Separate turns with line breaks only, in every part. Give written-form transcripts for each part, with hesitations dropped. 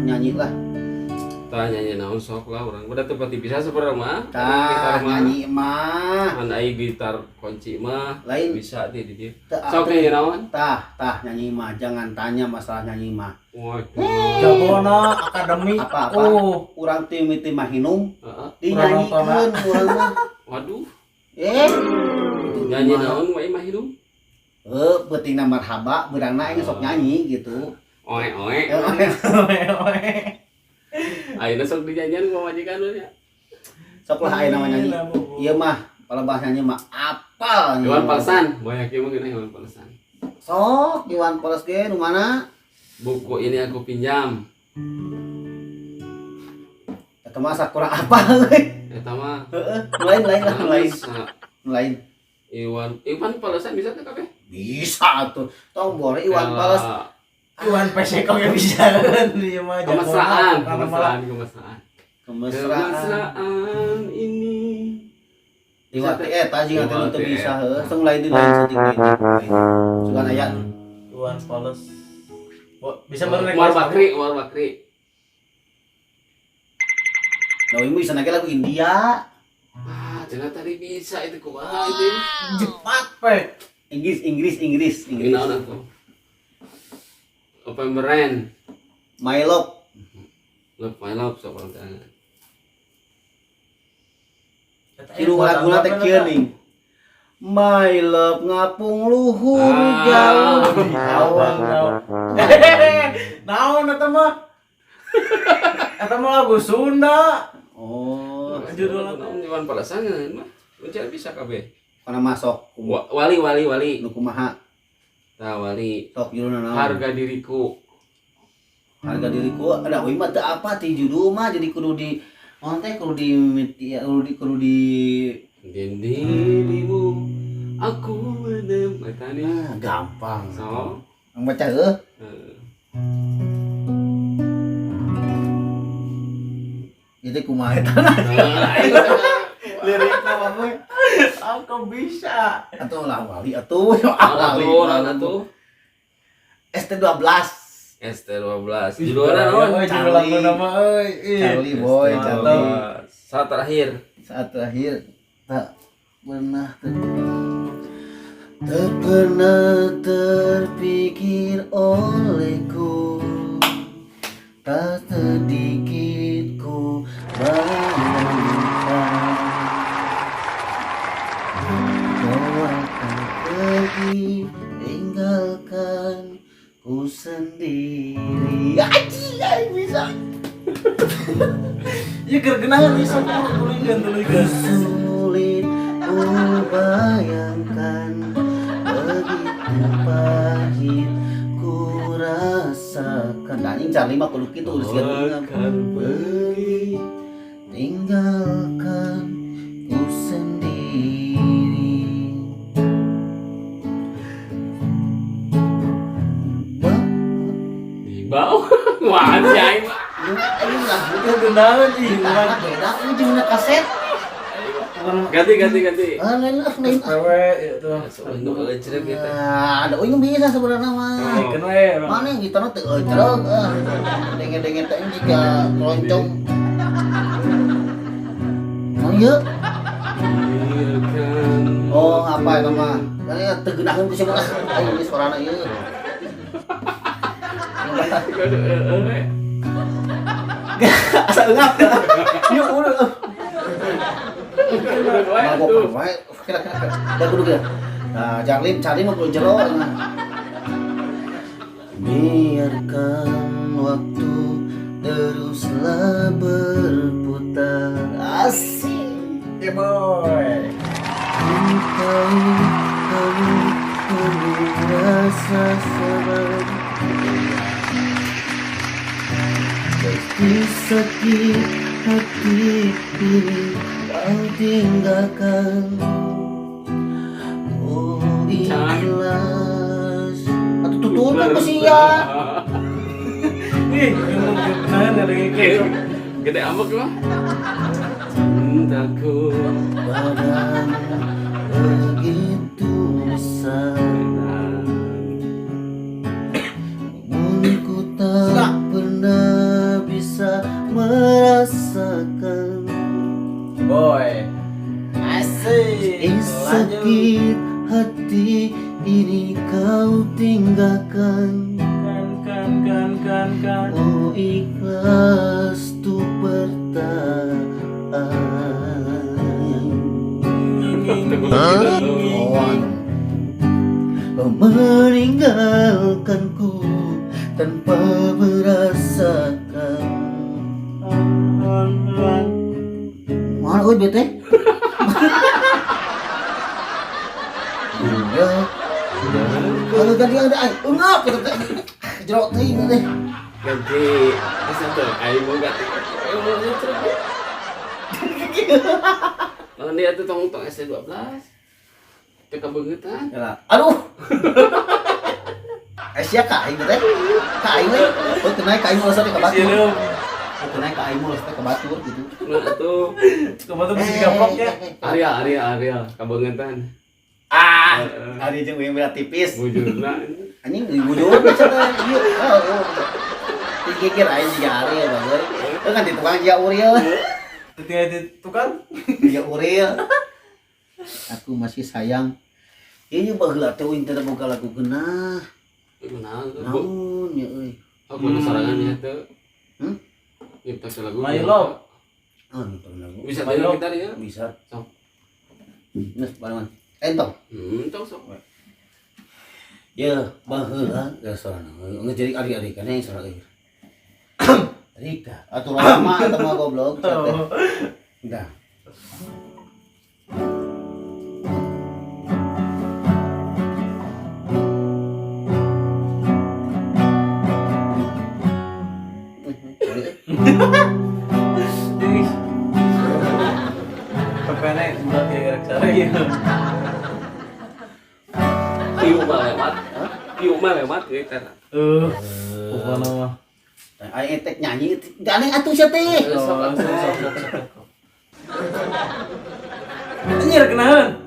Nyanyi lah.
Tah, nyanyi naon sok lah urang. Udah teu pati bisa sebenarnya mah.
Tah,
gitar mah.
Nyanyi mah.
Kan ai gitar kunci mah
Lain.
Bisa di di dieu.
Teu
Sok nyanyi naon?
Tah, tah, nyanyi mah jangan tanya masalah nyanyi mah.
Waduh.
Jagona akademi.
Apa-apa.
Oh,
Urang teu mimiti mahinum
Heeh.
dinyanyikeun urang mah.
Waduh.
Eh,
Nyanyi naon wae mah hidup?
Eh, peutingna marhaba, beurangna aing sok nyanyi gitu.
Oe oe.
Eh,
Ayeuna sok dinyanyian ku pamajikan we nya.
Sok lah ayeuna mah nyanyi. Ieu mah kalau bahas nyanyi mah apal.
Iwan Palsan, banyak ieu mah geuna Iwan Palsan.
Sok Iwan Fals ge nu mana?
Buku ini aku pinjam.
Eta mah asa kurang apal euy.
Eta mah.
Heeh, nu lain, lain lah, nu lain.
Bisa.
Nu lain.
Iwan Iwan Palsan bisa teh kabeh?
Bisa tuh. Tong boleh Iwan Fals.
Iwan Peseko ge bisa ieu mah jagona.
Kemesraan,
Karena malah
kemesraan, kemesraan.
Kemesraan.
Kemesraan ini.
Iwan teh eta jeung teh
Iwan
teu
teh
bisa heuh. Tong lain di lain saeutik lain. Sugan aya.
Iwan Fals. Oh, bisa baru
Umar Bakri, Umar Bakri.
Nah, ieu bisa nage lagu India.
Ah, cenah tadi bisa itu kumaha itu.
Cepat, pe.
Inggris, Inggris, Inggris,
Ini
Inggris.
naon atuh? Open brand.
My Love.
Love my love sok urang teh.
Kilu laguna teh kieu ning. My love ngapung luhur
Ah.
jauh di awan.
Naon eta mah? Eta mah lagu Sunda.
Oh,
Judulna
naon Iwan Palsan mah. Mencari bisa kabeh.
Kana masuk
Wali wali wali.
Nu kumaha?
Tah, wali.
Sok judulna naon?
Harga diriku.
Harga diriku ada euy mah teu apa ti judul mah, jadi kudu di naon teh, kudu di kudu di
Dan dirimu aku menem eta nih.
Ah, gampang.
So,
Ang baca heuh.
Heeh.
Itu kumaha eta? Lirikna mah we.
Aku bisa.
Atuh lah wali atuh.
Naon
Wali.
atuh, naon atuh?
ST12.
ST12. Judulna naon?
Euy, judul lagu nama euy. Ih.
Charlie boy,
ST12.
Charlie.
Saat terakhir.
Saat terakhir tak pernah terpikir olehku, tak sedikit ku bayangkan kau akan pergi tinggalkan ku sendiri. Anjing, aing bisa.
Ieu keur geunah bisa tuluykeun tuluykeun.
Sulit ku bayangkan, begitu pahit ku rasakan. Nah, anjing Charlie mah kudu kitu udah siap.
Akan
pergi tinggalkan ku sendiri. Ba-
Di bawah. Wah, si aing mah.
Aing lah.
Keur geunaheun ih urang.
Beda ini jeung kaset.
Ganti ganti ganti.
Ah, lain lah, lain.
PW itu.
Sok nu eucreuk gitu.
Nah, ada uyung bisa sebenarnya mah.
Oh.
Keun we urang.
Mana yang gitarna teu eucreuk ah. Denge-denge teh jika keroncong. Oh iya.
Biarkan.
Oh, apa itu mah? Kan teu geunaheun ku sia ah. Aing geus sorana ieu.
Kudu eueuh.
Asa eungap. Yuk udah.
Kudu wae
Mabok
tuh.
wae kira-kira. Da kudu kira. Nah, Charlie, Charlie mah kudu jero. Biarkan waktu teruslah berputar. Asik.
Ya boy.
Ku tahu kamu penuh rasa sabar. Meski sakit hati ini kau tinggalkan. Oh ikhlas. Atau tuturkan ke sia.
Ih, geunaheun ada
Gede, gede ambek mah. Cintaku
Padamu begitu besar, namun ku tak pernah Sakit hati ini kau tinggalkan.
Kan kan kan kan kan.
Oh ikhlas tuh bertahan. Oh, meninggalkanku tanpa merasakan. Mana euy bete? Iya. Kalau tadi ada ay, engap gitu teh. Jerok teuing teh.
Ganti asa teh aing mau ganti. Aing mau terus. Lawan dia tuh tong tong ST12. Teu kabeungeutan.
Aduh. Eh sia ka aing teh. Ka aing we. Oh teu naik ka aing ulah teh ka batur. Oh teu naik ka aing ulah teh ka batur gitu.
Nah atuh
Kamu tuh bisa digaplok ya.
Ariel Ariel Ariel kabeungeutan.
Ah, ari jeung uing beda tipis.
Bujurna.
Anjing bujur bisa teh. Ieu. Oh. Dikikir aing jiga Ariel bae. Heuh kan di tukang jiga Uriel.
Ketika di tukang
Jiga Uriel. Aku masih sayang. Ieu baheula teh uing teh boga lagu geunah.
Naon tuh?
Naon ya euy.
Aku nu sorangan ya teu.
Hmm?
Nyipta lagu.
My Love.
Ah, nonton lagu.
Bisa
My
teu
Love.
gitar ya?
Bisa.
Sok.
Geus barengan. Entong.
Tong sok.
Ya, baheula geus sorana. Geus jadi ari-ari kana yang sorana ieu. Rika, atuh lama eta mah goblok teh. Dah.
Ih. Pepene bulat kayak cara ya.
Piu mah lewat. Piu mah lewat gitar.
Pokoknya mah.
Aing tek nyanyi gandeng atuh sia teh.
Sok atuh.
Sok sok sok. Anjir kenahan.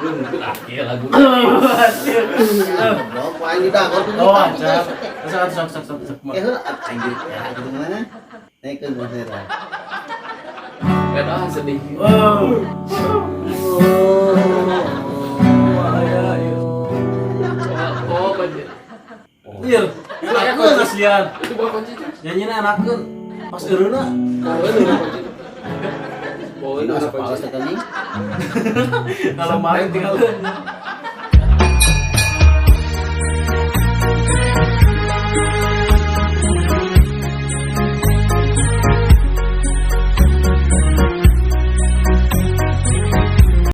Lu mungkin akhir lagu.
Anjir.
Goblok, aing di dagor tuh.
Oh, anjir. Sok sok sok sok sok.
Eh, heula aing jadi ya gitu mana? Naikeun mah.
Gak tahu sedih.
Wow. Wah, ya, ya.
Oh, baca.
Anjir. Enakeun aslian.
Itu bukan kunci tuh.
Nyanyina enakeun. Pas eureuna.
Oh, itu bukan kunci. Oh, itu
Ini
bukan
asa
kunci.
pales teh anjing.
Kalau main tinggal.